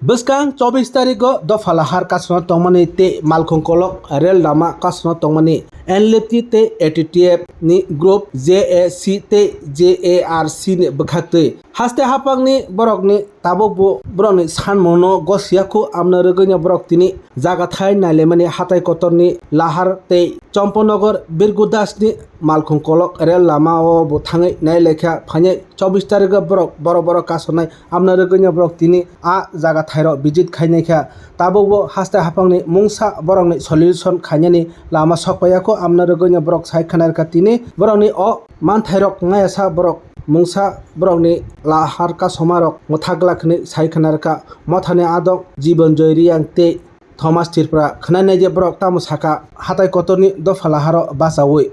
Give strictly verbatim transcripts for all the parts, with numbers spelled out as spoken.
Bwskang chobbish tarigo dopha lahar kasno tongmani tei Malkhung Kolok rel lama kasno tongmani N L F T tei A T T F ni group J A C tei J A R C ni bwkhaktwi haste haphangni borokni tabukbo borokni sanmungno gosiya khu, amno rwgwino borok tini jagathai nailaimani hatai kotorni lahar tei Chomponogor Birgu Dasni Malkhung Kolok rel lama o bo thangwi nailaikha. Phainai chobbish tarigo borok borok borok kasonai, amno rwgwino borok tini a jagathairok visit khainaikha. Tabukbo haste haphangni mungsa borokni solution khainani lama sokpaiya kho, amno rwgwino borok sai khwnarkha tini borokni o manthairok ngayasa borok mungsa borokni lahar kasomarok mwthak glak hwnwi sai khwnarkha. Mothani adong Jibon Joy Reang tei Thomas Tripura khwnanai je borok tamo saka hatai kotorni dopha laharo bachaui.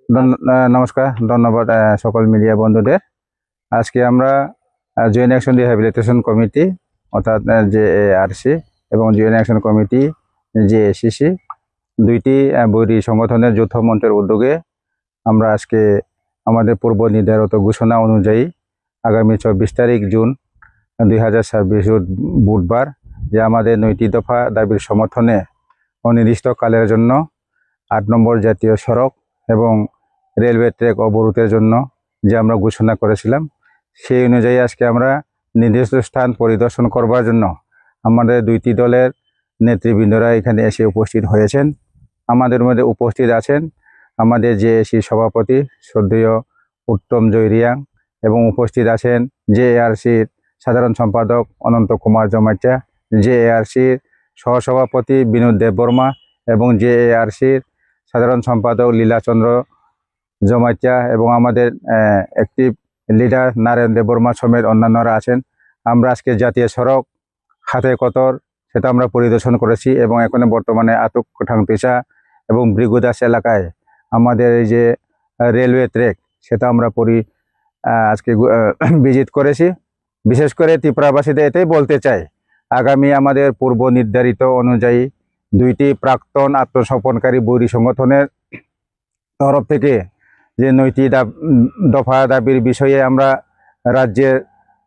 ধন-, আহ, নমস্কার, ধন্যবাদ, আহ, সকল মিডিয়া বন্ধুদের। আজকে আমরা, আহ, joint action rehabilitation committee, অর্থাৎ, আহ, জে এ আর সি এবং joint action committee, J A C C, দুইটি, আহ, বৈরী সংগঠনের যৌথ মঞ্চের উদ্যোগে আমরা আজকে আমাদের পূর্ব নির্ধারিত ঘোষণা অনুযায়ী আগামী চব্বিশ তারিখ জুন দুই হাজার ছাব্বিশ রোজ বুধবার যে আমাদের নয়টি দফা দাবির সমর্থনে অনির্দিষ্টকালের জন্য আট নম্বর জাতীয় সড়ক এবং রেলওয়ে ট্র্যাক অবরোধের জন্য যে আমরা ঘোষণা করেছিলাম, সেই অনুযায়ী আজকে আমরা নির্দিষ্ট স্থান পরিদর্শন করবার জন্য আমাদের দুইটি দলের নেতৃবৃন্দরা এখানে এসে উপস্থিত হয়েছেন। আমাদের মধ্যে উপস্থিত আছেন আমাদের জে এ সি সভাপতি শ্রদ্ধেয় উত্তম জয় রিয়াং এবং উপস্থিত আছেন জে এ আর সির সাধারণ সম্পাদক অনন্ত কুমার জমাতিয়া, জে এ আর সির সহসভাপতি বিনোদ দেববর্মা এবং জে এ আর সির সাধারণ সম্পাদক লীলাচন্দ্র জমাতিয়া এবং আমাদের, আহ, অ্যাক্টিভ লিডার নারায়ণ দেববর্মা সমেত অন্যান্যরা আছেন। আমরা আজকে জাতীয় সড়ক হাতে কতর সেটা আমরা পরিদর্শন করেছি এবং এখানে বর্তমানে আতুক ঠাংতিসা এবং ভৃগুদাস এলাকায় আমাদের এই যে, আহ, রেলওয়ে ট্র্যাক সেটা আমরা পরি-, আহ, আজকে গু-, আহ, ভিজিট করেছি। বিশেষ করে ত্রিপুরাবাসীদের এটাই বলতে চাই, আগামী আমাদের পূর্ব নির্ধারিত অনুযায়ী দুইটি প্রাক্তন আত্মসমর্পণকারী বৈরী সংগঠনের তরফ থেকে যে নয়টি দাব-, উম, দফা দাবির বিষয়ে আমরা রাজ্যের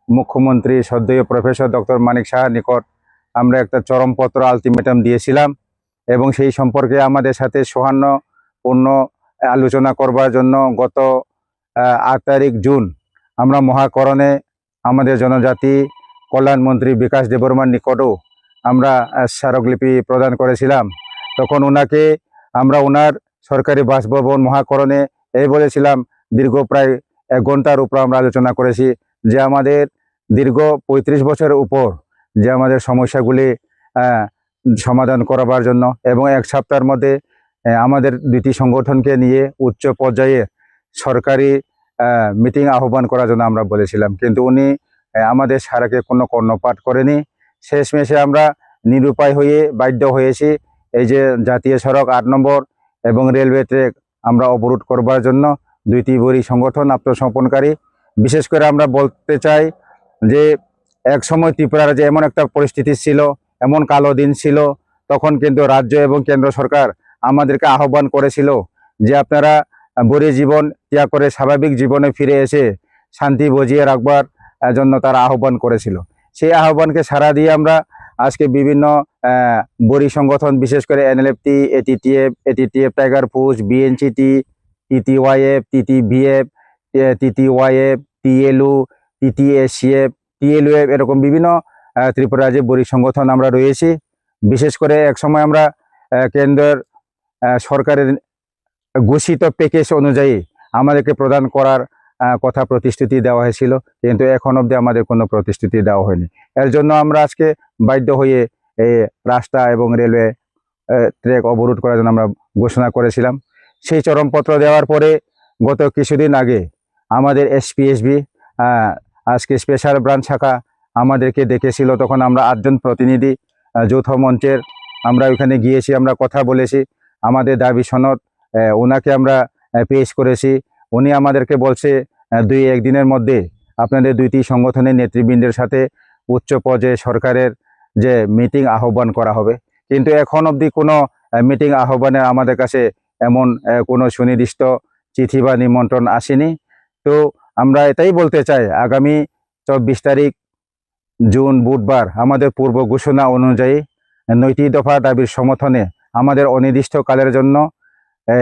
মুখ্যমন্ত্রী শ্রদ্ধেয় প্রফেসর ডক্টর মানিক সাহার নিকট আমরা একটা চরমপত্র, আলটিমেটাম দিয়েছিলাম এবং সেই সম্পর্কে আমাদের সাথে সৌহার্দ্যপূর্ণ আলোচনা করবার জন্য গত, আহ, আট তারিখ জুন আমরা মহাকরণে আমাদের জনজাতি কল্যাণ মন্ত্রী বিকাশ দেববর্মার নিকটও আমরা, আহ, স্মারকলিপি প্রদান করেছিলাম। তখন ওনাকে, আমরা ওনার সরকারি বাসভবন মহাকরণে এই বলেছিলাম, দীর্ঘ প্রায় এক ঘন্টার উপর আমরা আলোচনা করেছি যে আমাদের দীর্ঘ পঁয়ত্রিশ বছরের উপর যে আমাদের সমস্যাগুলি, আহ, সমাধান করাবার জন্য এবং এক সপ্তাহের মধ্যে, আহ, আমাদের দুইটি সংগঠনকে নিয়ে উচ্চ পর্যায়ে সরকারি, আহ, মিটিং আহ্বান করার জন্য আমরা বলেছিলাম, কিন্তু উনি, আহ, আমাদের সারাকে কোনো কর্ণপাত করেনি। শেষমেশে আমরা নিরুপায় হয়ে বাধ্য হয়েছি এই যে জাতীয় সড়ক আট নম্বর এবং রেলওয়ে ট্র্যাক আমরা অবরোধ করবার জন্য দুইটি বৈরী সংগঠন আত্মসমর্পণকারী। বিশেষ করে আমরা বলতে চাই যে এক সময় ত্রিপুরা রাজ্যে এমন একটা পরিস্থিতি ছিল, এমন কালো দিন ছিল, তখন কিন্তু রাজ্য এবং কেন্দ্র সরকার আমাদেরকে আহ্বান করেছিল যে আপনারা বৈরী জীবন ত্যাগ করে স্বাভাবিক জীবনে ফিরে এসে শান্তি বজিয়ে রাখবার, আহ, জন্য তারা আহ্বান করেছিল। সেই আহ্বানকে সাড়া দিয়ে আমরা আজকে বিভিন্ন, আহ, বৈরী সংগঠন, বিশেষ করে N L F T, A T T F, A T T F tiger force, B N C T, T T Y F, T T V F, A, T T Y F, T L U, T T A C F, T L U F, এরকম বিভিন্ন, আহ, ত্রিপুরা রাজ্যে বৈরী সংগঠন আমরা রয়েছি। বিশেষ করে এক সময় আমরা, আহ, কেন্দ্রের, আহ, সরকারের ঘোষিত প্যাকেজ অনুযায়ী আমাদেরকে প্রদান করার, আহ, কথা প্রতিশ্রুতি দেওয়া হয়েছিল, কিন্তু এখন অবধি আমাদের কোনো প্রতিশ্রুতি দেওয়া হয়নি। এর জন্য আমরা আজকে বাধ্য হয়ে এই রাস্তা এবং রেলওয়ে, আহ, ট্র্যাক অবরোধ করার জন্য আমরা ঘোষণা করেছিলাম। সেই চরমপত্র দেওয়ার পরে গত কিছুদিন আগে আমাদের এস পি এস বি, আহ, আজকে স্পেশাল ব্রাঞ্চ শাখা আমাদেরকে ডেকেছিল, তখন আমরা আটজন প্রতিনিধি, আহ, যৌথ মঞ্চের আমরা ওইখানে গিয়েছি, আমরা কথা বলেছি, আমাদের দাবি সনদ, আহ, ওনাকে আমরা, আহ, পেশ করেছি। উনি আমাদেরকে বলছে, আহ, দুই এক দিনের মধ্যে আপনাদের দুইটি সংগঠনের নেতৃবৃন্দের সাথে উচ্চ পর্যায়ে সরকারের যে মিটিং আহ্বান করা হবে, কিন্তু এখন অবধি কোনো, আহ, মিটিং আহ্বানের আমাদের কাছে এমন, আহ, কোনো সুনির্দিষ্ট চিঠি বা নিমন্ত্রণ আসেনি। তো আমরা এটাই বলতে চাই, আগামী চব্বিশ তারিখ জুন বুধবার আমাদের পূর্ব ঘোষণা অনুযায়ী নয়টি দফা দাবির সমর্থনে আমাদের অনির্দিষ্টকালের জন্য, এ,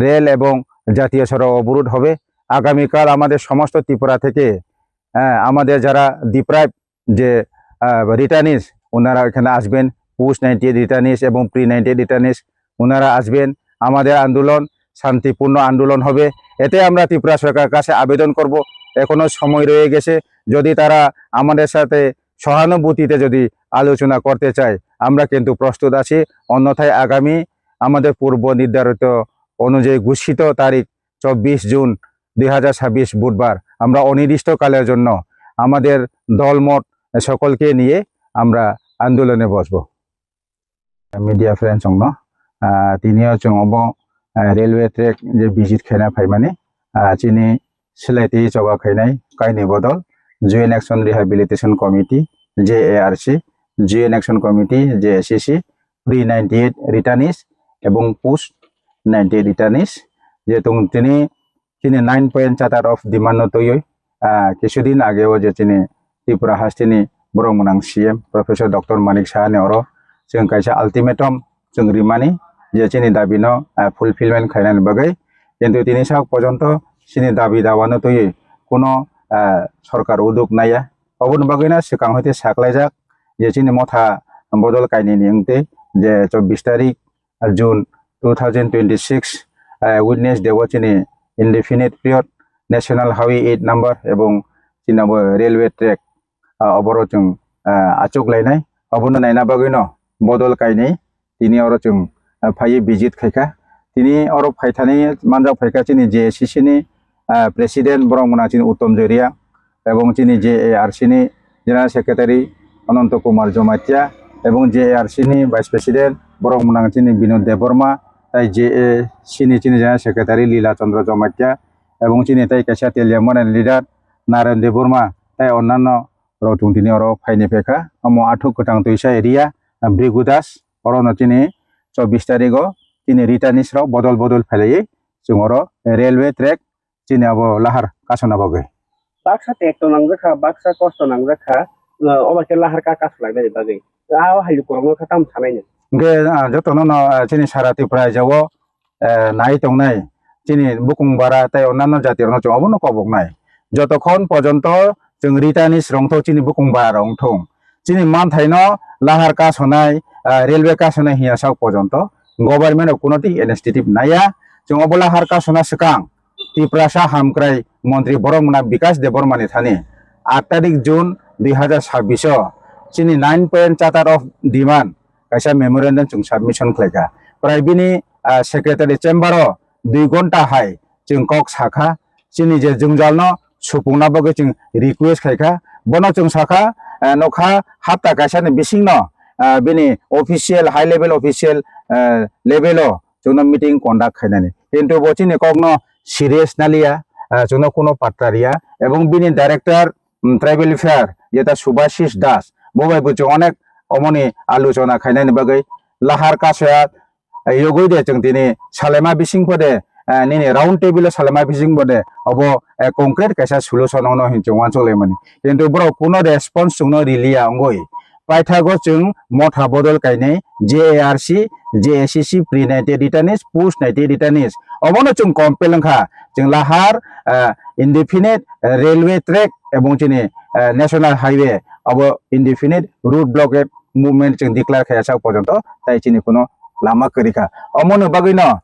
রেল এবং জাতীয় সড়ক অবরোধ হবে। আগামীকাল আমাদের সমস্ত ত্রিপুরা থেকে, এ, আমাদের যারা ডিপ্রাইভ যে, আহ, রিটার্নিস, ওনারা এখানে আসবেন, পোস্ট নাইনটি এইট রিটার্নিস এবং প্রি নাইনটি এইট রিটার্নিস, ওনারা আসবেন। আমাদের আন্দোলন শান্তিপূর্ণ আন্দোলন হবে। এতে আমরা ত্রিপুরা সরকার কাছে আবেদন করব, এখনো সময় রয়ে গেছে। যদি তারা আমাদের সাথে সহানুভূতিতে যদি আলোচনা করতে চায়, আমরা কিন্তু প্রস্তুত আছি। অন্যথায় আগামী আমাদের পূর্ব নির্ধারিত অনুযায়ী ঘোষিত তারিখ চব্বিশ জুন দুই হাজার ছাব্বিশ বুধবার আমরা অনির্দিষ্টকালের জন্য আমাদের দলমত সকলকে নিয়ে আমরা আন্দোলনে বসবো। Media friends ongno, ah, tini o chwng obo, ah, railway track je visit khaina phaimani, ah, chini swlai twi choba khainai kainwi bodol Joint Action Rehabilitation Committee, J A R C, Joint Action Committee, J A C C, pre ninety eight returnees ebong post ninety eight returnees, je tong tini chini nine point charter of demand no twiwi, ah, kisudin age o je chini Tripura hasteni borok mwnang C M Professor Doctor Manik Saha ni oro chwng kaisa ultimatum chwng rimani je chini dabi no, ah, fulfillment khainani bagwi, kintu tini sak porjonto chini dabi dawa no twiwi kuno, ah, sorkar uduk naiya. Oboni bagwi no swkang hoite saklaijak je chini motha bodol kainwini wngtwi je chobbish tarik June two thousand twenty-six, eh, Wednesday o chini indefinite period National Highway eight number ebong chini abo railway track, ah, oboro chwng, ah, achuk lainai. Obono naina bagwino bodol kainwi tini oro chwng, ah, phaiwi visit khaikha. Tini oro phaithani manjak phaikha chini J A C C ni, ah, president borok mwnang chini Uttom Joy Reang, ebong chini J A R C ni General Secretary Ananto Kumar Jamatia, ebong J A R C ni Vice President borok mwnang chini Binod Debbarma, tai J A C ni chini General Secretary Lila Chandra Jamatia, ebong chini tai kaisa Teliamani leader Naren Debbarma, tai onnanno rok chwng tini oro phaini phaikha. Omo Athuk Kwthang Twisa area, Bhrigu Das, orono chini chobbish tarigo chini returnees rok bodol bodol phailaiwi chwng oro railway track chini abo lahar kasona bagwi. Baksa tekto nangjakha, baksa kosto nangjakha, uh, obo khe lahar ka kasolai bari bagwi. Ah, o hailu kwrwngno kha tamo sanai nw. Hwnkhe, ah, jotono no, ah, chini sara Tripura rajao, eh, nai tongnai chini bukung bara tei onnanno jati rokno chwng obono koboknai. Jotokhon porjonto chwng returnees rwngthok chini bukung bara rok wngthung. Chini manthaino lahar kasonai, ah, railway kasonai hiya sak porjonto government rok kuno tei initiative naiya. Chwng obo lahar kasona swkang Tiprasa hamkrai montri borok mwnang Bikas Debbarma ni thani aat tarik June dui hajar sabbish o chini nine point charter of demand kaisa memorandum chwng submission khlaikha. Prai bini, ah, secretary chamber o dui gonta hai chwng kok sakha, chini je jwngjal no supungna bagwi chwng request khaikha. Bono chwng sakha, ah, nokha hapta kaisa ni bisingno, ah, bini official, high level official, ah, level o chwngno meeting conduct khainani. Kintu bo chini kokno serious naliya, ah, chwngno kuno patta riya. Ebong bini director, mm, tribal welfare, jeta Subhashish Das, bo bai bo chwng onek omoni alochona khainani bagwi lahar kasoya, ah, yogwi de chwng tini salaima bising pho de, ah, nini round table o salaima bising pho de, obo, eh, concrete kaisa solution ono hin chwng uansuk laimani. Kintu borok kuno response chwngno riliya wngwi. Paithago chwng motha bodol kainwi J A R C, J A C C pre ninety returnees, post ninety returnees. Obono chwng compel wngkha. Chwng lahar, ah, indefinite railway track ebong chini, ah, national highway obo indefinite road blockade movement chwng declare khaiya sak porjonto tai chini kuno lama kwrwi kha. Omoni bagwino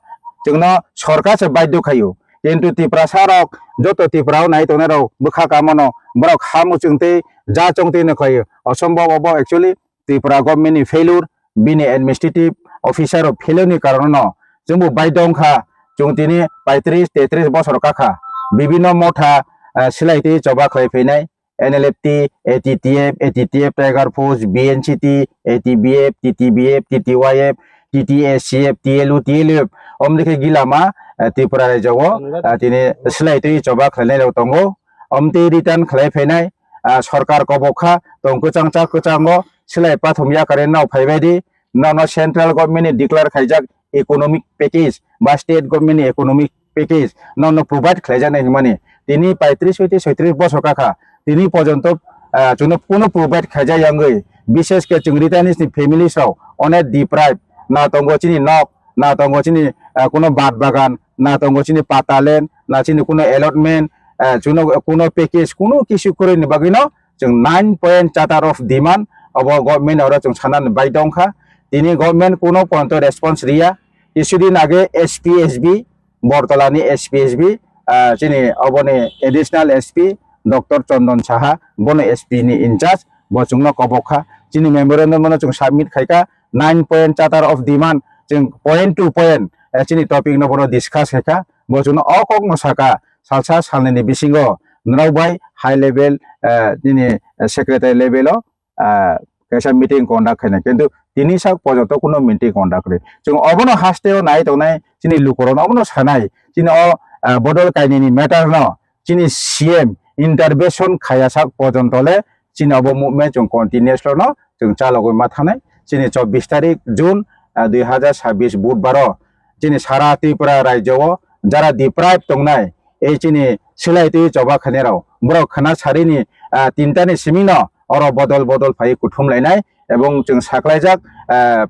chwngno sorkar se baidhyo khaio. Kintu Tiprasa rok joto Tripura o nai tongnai rok bwkha kamono borok ha muchung tei ja chong tei no khlaio. Osombab obo actually Tripura government ni failure, bini administrative officer rok failure ni karono chwngbo baidhyo wngkha. Chwng tini paitris tetris bosor kakha bibino motha, ah, swlai tei choba khlai phainai. N L F T, A T T F, A T T F Tiger Force, B N C T, A T B F, T T B F, T T Y F, T T S C F, T L U, T L F, omni khe gilama, eh, Tripura rajao, eh, tini swlai twi choba khlainai rok tongo. Omtwi return khlai phainai, ah, sorkar kobok kha, tong kwchang cha kwchango, swlai pathum yakarwi nw phaibai di, nono central government ni declare khaijak economic package ba state government ni economic package nono provide khlaijaknai hinmani. Tini paitris hoite soitris bosor kakha, tini porjonto ah, chwngno kuno provide khaijak yangwi, bishesh khe chwng retirees ni families rok onek deprive, na tongo chini nok, na tongo chini, ah, kuno bat bagan, na tongo chini pata land, na chini kuno allotment, ah, chwngno kuno package kuno kisu kwrwini bagwino chwng nine point charter of demand obo government oro chwng sanani baidhyo wngkha. Tini government kuno ponto response riya. Kisudin age S P S B, Bortolani S P S B, ah, chini oboni additional S P Doctor Chondon Saha, bono S P ni in charge, bo chwngno kobok kha. Chini memorandum bono chwng submit khaikha, nine point charter of demand, chwng point to point, eh, chini topic no bono discuss khaikha, bo chwngno o kok no saka, salsa salnini bisingo norok bai high level, eh, nini, eh, secretary level o, ah, kaisa meeting conduct khainai, kintu tini sak porjonto kuno meeting conduct kwrwi. Chwng obono hasteo nai tongnai, chini lukurokno obono sanai, chini o, ah, bodol kainwini matter no chini C M intervention khaya sak porjonto le chini obo movement chwng continuous no chwng chalogwi ma thanai. Chini chobbish tarik June, ah, dui hazar sabbish Budbar o chini sara Tripura rajyo o jara deprive tongnai, ei chini silai twi choba khainai rok, borok khwna sarini, ah, tinta ni simi no oro bodol bodol phai kuthum lainai, ebong chwng saklaijak, ah,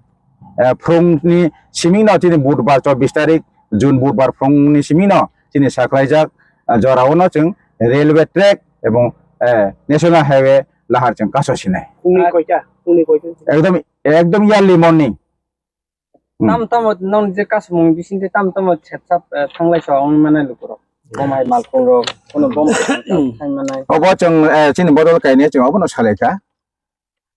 ah, phrwng ni simi no chini Budbar chobbish tarik June Budbar phrwng ni simi no chini saklaijak, ah, jora o no chwng railway track ebong, eh, national highway lahar chwng kaso sinai. Phungni koita? Phungni koita? Ekdom, ekdom early morning. Hmm. Tamo tamo nong je kasumung bising tamo tamo sepsap, eh, thanglai so wng mane lukurok. Bomai malkhung rok, kono bom thang manai. Obo chwng, eh, chini bodol kainwi chwng obono salaikha.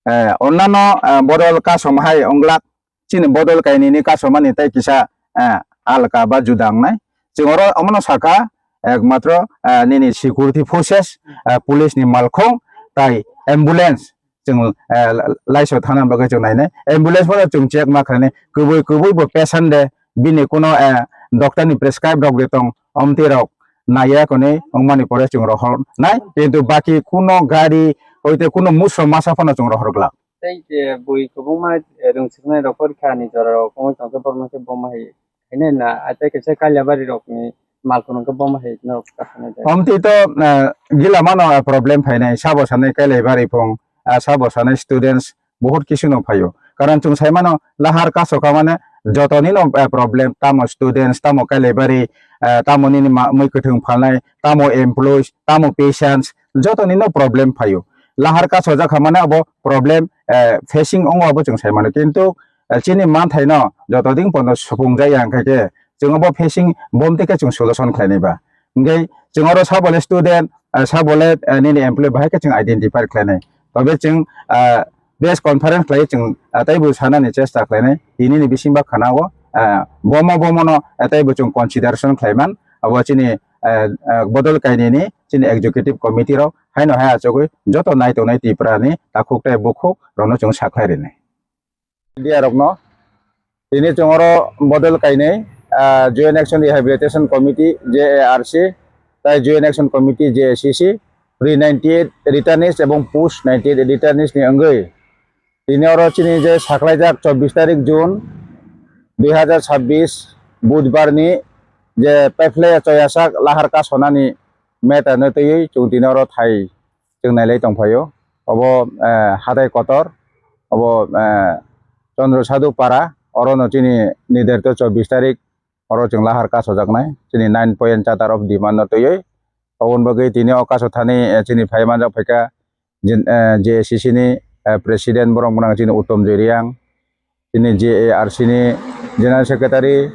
Eh, onnano, eh, bodol kasom hai onglak chini bodol kainwini kasomani tei kisa, eh, alka ba juda wngnai. Chwng oro omono sakha, ekmatro, eh, nini security forces, eh, police ni malkhung tai ambulance chwng, eh, la-, laisio thana bagwi chwng nainai. Ambulance bono chwng check ma khlainai. Kwbwi kwbwi bo patient de, bini kuno, eh, doctor ni prescribe rok de tong, omtwi rok naiya kwnwi wngmani pore chwng rohor nai. Kintu baki kuno gari, oite kuno muso masa phano chwng rohor glak. Tei, eh, bui kwbangma, eh, rwngsiknai rok porikha ni jora rok wngwi tongkhe borokno khe bomma hai. Hwnwi na, ah, tei kaisa Kailabari rokni malkhung hwnkhe bomma hai norok kasanai de. Omtwi to, eh, gila mano, eh, problem phainai, sabo sanai Kailabari phung, ah, sabo sanai students, bohut kisu no phaio. Karon chwng sai mano, lahar kaso kha mane jotoni no, eh, problem, tamo students, tamo Kailabari, eh, tamo nini ma-, mui kwthwng phalnai, tamo employees, tamo patients, jotoni no problem phaio. Lahar kaso jak kha mane abo problem, eh, facing wngo abo chwng sai mano. Kintu, eh, chini manthai no joto din pono supung jaya hwnkhe khe chwng abo facing bom tei khe chwng solution khlainai ba. Hwnkhe chwng oro sabole student, eh, sabole, eh, nini employee bahai khe chwng identify khlainai. Tobe chwng, eh, press conference khlai chwng, eh, teibo sanani chesta khlainai. Tini ni bising ba khana o, eh, bomo bomo no, eh, teibo chwng consideration khlaiman. Abo chini, eh, eh, bodol kainwini chini executive committee rok haino hai achugwi joto nai tongnai Tripura ni takhuk tei bukhuk rokno chwng sakhlai rinai. Media rokno tini chwng oro bodol kainwi, ah, Joint Action Rehabilitation Committee, J A R C, tai Joint Action Committee, J A C C, pre ninety-eight returnees ebong post ninety-eight returnees ni wngwi tini oro chini je sakhlaijak chobbish tarik June dui hazar sabbish Budbar ni je paiphlai choyasak lahar kasonani matter no twiwi chwng tini oro thai chwng nailai tongphaio. Obo, eh, hatai kotor, obo, eh, Chandra Sadhu Para, orono chini nirdharito chobbish tarik, oro chwng lahar kasojaknai, chini nine point charter of demand no twiwi. Oboni bagwi tini o kaso thani, eh, chini phai manjak phaikha, jin-, eh, J A C C ni, eh, president borok mwnang chini Uttom Joy Reang, chini J A R C ni General Secretary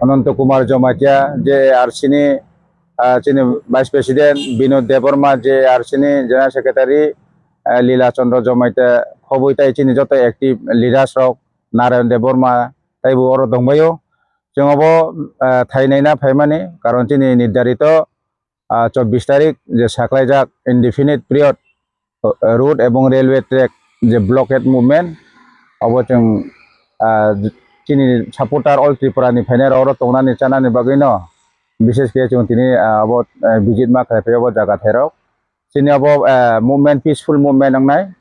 Ananto Kumar Jamatia, J A R C ni, ah, chini Vice President Binod Debbarma, J A R C ni General Secretary, ah, Lila Chandra Jamatia, khobwi tai chini joto active leaders rok, Narayan Debbarma, taibo oro tongbaio. Chwng obo, ah, thai naina phaimani, karon chini nirdharito ah, chobbish tarik je saklaijak indefinite period, eh, road ebong railway track je blockade movement, obo chwng, ah, chini supporter All Tripura ni phainai rok oro tongnani chanani bagwi no bishesh khe chwng tini, ah, obo, eh, visit ma khlai phai obo jaga thairok. Chini obo, eh, movement peaceful movement wngnai.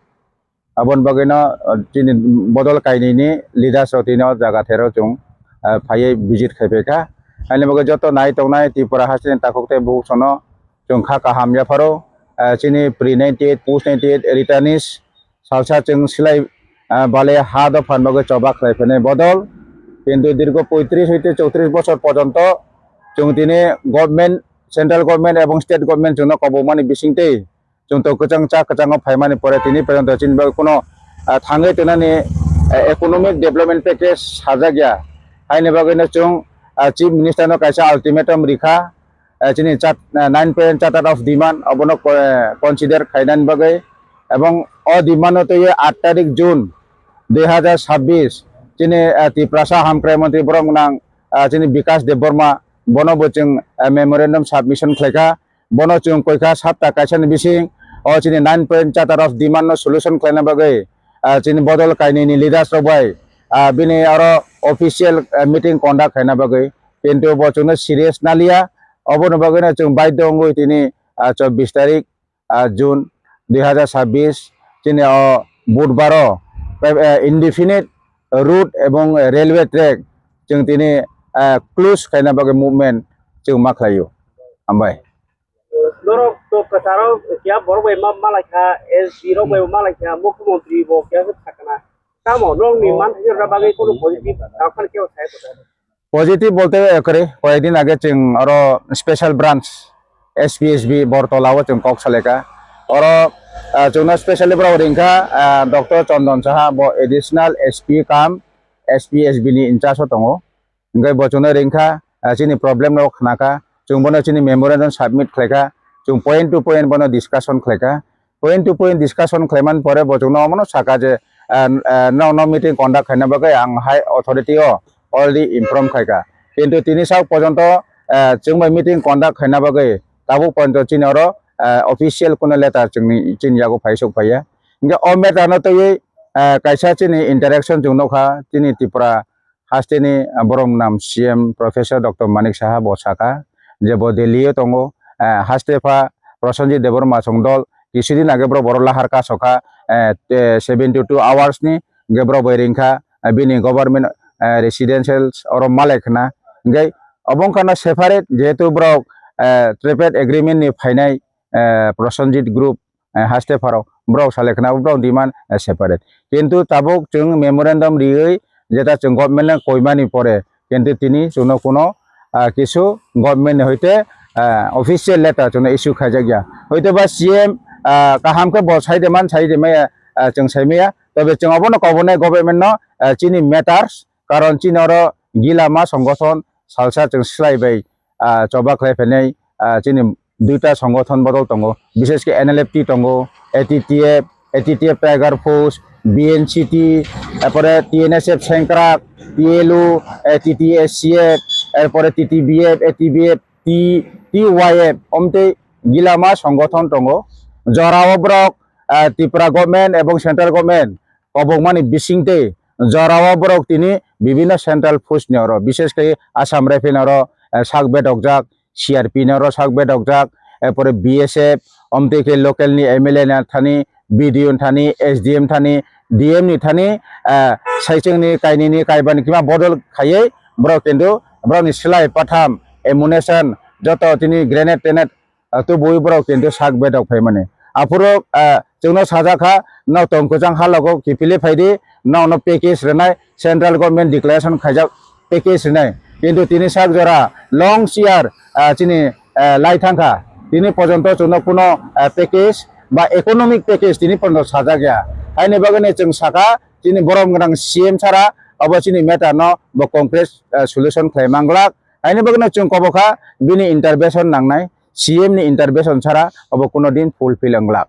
Aboni bagwino, uh, chini bodol kainwini leaders rok tini o jaga thairok chwng, uh, phaiwi visit khai phaikha. Haini bagwi joto nai tongnai Tripura hasteni takhuk tei bukhuk sono chwng kha kaham yapharo, ah, chini pre ninety-eight, post ninety-eight returnees salsa chwng silai, ah, balai ha dophan bagwi choba khlai phainai bodol. Kintu dirgo poitris hoite chowtris bochor porjonto chwng tini government, central government ebong state government chwngno kobokmani bisingtwi chwng to kwchang cha kwchango phaimani pore tini porjonto chini bagwi kuno, ah, thangwi tonani, ah, economic development package sajak ya. Haini bagwino chwng, ah, chief minister no kaisa ultimatum rikha, ah, chini chat-, ah, nine point charter of demand obono co-, consider khainani bagwi, ebong o demand no twiwi aat tarik June dui hazar sabbish chini, ah, Tiprasa hamkrai montri borok nang, ah, chini Bikash Debbarma bono bo chwng, ah, memorandum submission khlaikha. Bono chwng koikha sapta kaisani bising o chini nine point charter of demand no solution khlaina bagwi, ah, chini bodol kainwi ni leaders rok bai, ah, bini oro official, ah, meeting conduct khaina bagwi, kintu bo chwngno serious naliya. Oboni bagwino chwng baidho wngwi tini, ah, chobbish tarik, ah, June dui hazar sabbish chini o budbaro, ah, indefinite route ebong railway track chwng tini, ah, close khaina bagwi movement chwng ma khlaio. Hambai. Norok to kwcharo kiya borok bai ma malaikha, S D rok bai ma malaikha, mukhyamantri bo kiya khe sakna. Tamo norok ni man thani rwna bagwi kono positive tangphani kiya sai ko. Positive bolte, eh, kore, koyekdin age chwng oro special branch S P S B Bortola o chwng kok salaikha. Oro, ah, chwngno specially borok ringkha, ah, Doctor Chondon Saha, bo additional S P kam S P S B ni in charge o tongo. Hingke bo chwngno ringkha, ah, chini problem rok khnakha, chwng bono chini memorandum submit khlaikha, chwng point to point bono discussion khlaikha, point to point discussion khlaimani pore bo chwngno omono sakha je, ah, ah, no, no meeting conduct khaina bagwi ang high authority o already inform khaikha, kintu tini sak porjonto, ah, chwng bai meeting conduct khaina bagwi tabuk porjonto chini oro, ah, official kuno letter chwngni, chini yago phaisok phaiya. Hingke o matter no twiwi, ah, kaisa chini interaction chwng nukha, chini Tripura hasteni, ah, borok nam C M Professor Doctor Manik Saha bo sakha je bo Delhi o tongo, ah, haste pha Prosenjit Debbarma chwng dol kisudin age borok, borok lahar kasokha, eh, te seventy two hours ni hingke borok bai ringkha, ah, bini government, ah, residential oro malai khna hingke obo wngkha no separate jehetu borok, eh, tripartite agreement ni phainai, eh, Prosenjit group, eh, haste pharo borok salai khna borok demand, eh, separate. Kintu tabuk chwng memorandum riwi jeta chwng government no koimani pore, kintu tini chwngno kuno, ah, kisu government ni hoite, ah, official letter chwngno issue khaijak ya. Hoite ba C M, ah, kaham khe bo sai de man, sai de maya, ah, chwng sai maya. Tobe chwng obono kobonai government no, ah, chini matters, karon chini oro gilama songothon salsa chwng slai bai, ah, choba khlai phainai, ah, chini duita songothon bodol tongo, bishesh khe N L F T tongo, A T T F, A T T F Tiger Force, B N C T, erpore T N S F Sengkrak, T L U, eh, T T S C F, erpore T T B F, A T B F, T-, T Y F, omtei gilama songothon tongo. Jorao borok, ah, Tripura government ebong central government kobokmani bisingtwi jorao borok tini bibinno central force ni oro, bishesh khe Assam Rifle ni oro, eh, sak bedokjak, C R P ni oro sak bedokjak, erpore B S F, omtwi khe local ni M L A ni thani, B D O ni thani, S D M thani, D M ni thani, eh, saichung ni, kainwi ni, kaiba ni kima bodol khaiwi borok kintu borok ni slai patham, ammunition, joto tini grenade tenade, ah, tubuwi borok kintu sak bedok phaimani. Aphuru, ah, chwngno sajak kha, "Nok tong kwchang halogo kiphilwi phaidi, nokno package rwnai, central government declaration khaijak package rwnai." Kintu tini sak jora long year, ah, chini, ah, lai thangkha. Tini porjonto chwngno kuno, ah, package ba economic package tini porjonto sajak ya. Haini bagwino chwng sakha, chini borom gwnang C M sara obo chini matter no bo concrete, ah, solution khlai manglak. Haini bagwino chwng kobokha bini intervention nangnai. C M ni intervention sara obo kuno din fulfill wnglak.